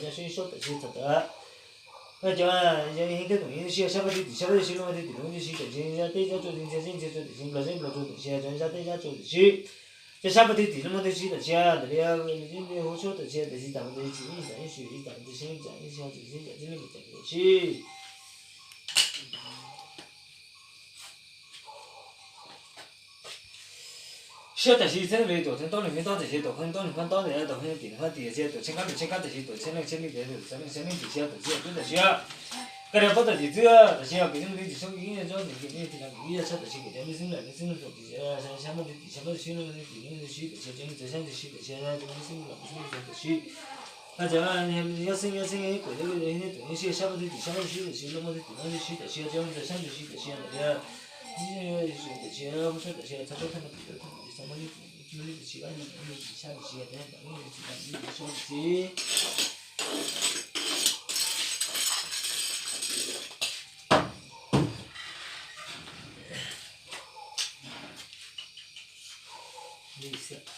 cov sab sib suab tam sim txog tawm. Cov yog heev thiab toom heev sib sab pab tib tim sab pab tib sib lub pab tib tim lub pab tib sib tam sim, zaj teb zaj tsua tib ntxhias tib ntxhias tsua tam sim, nplog zeb nplog tsua tam sim, cov zaj teb zaj tsua tam sim, cov sab pab tib tim lub pab tib sib tam sim, tam li hauv suab tam sim, tam sim tam tam sim tam sim tam sim tam sim tam sim tam sim tam sim tam sim. Sab tam sim txheeb li tuam txheeb tob li txheeb tob tam sim tuam txheeb tob li txheeb tob tam sim tuam txheeb tim txheeb tim tam sim tuam txheeb kab tim txheeb kab tam sim tuam txheeb leej txheeb li tam sim tuam txheeb leej txheeb li tam sim tam sim tam sim. Koj rau pob tam sim txwb tam sim kis yeej li tim sab kis yeej tsob tim kis yeej tim no kis yeej sab tam sim kis yeej li xwb li xwb li tim sab pab tib tim sab pab tib sib lub pab tib tim lub pab tib sib tam sim cov li txawv sab tam sim tam sim tam sim tam sim. Nyob xwb nyob xwb kuv li li tam sim sab pab tib tim sab pab tib sib tam sim lub pab tib tim pab tib sib tam sim cov li txawv sab tam sim tam sim tam sim tam sim tam sim tam sim tam sim tam sim tam sim tam sim tam sim tam sim tam sim tam sim. Li xwb.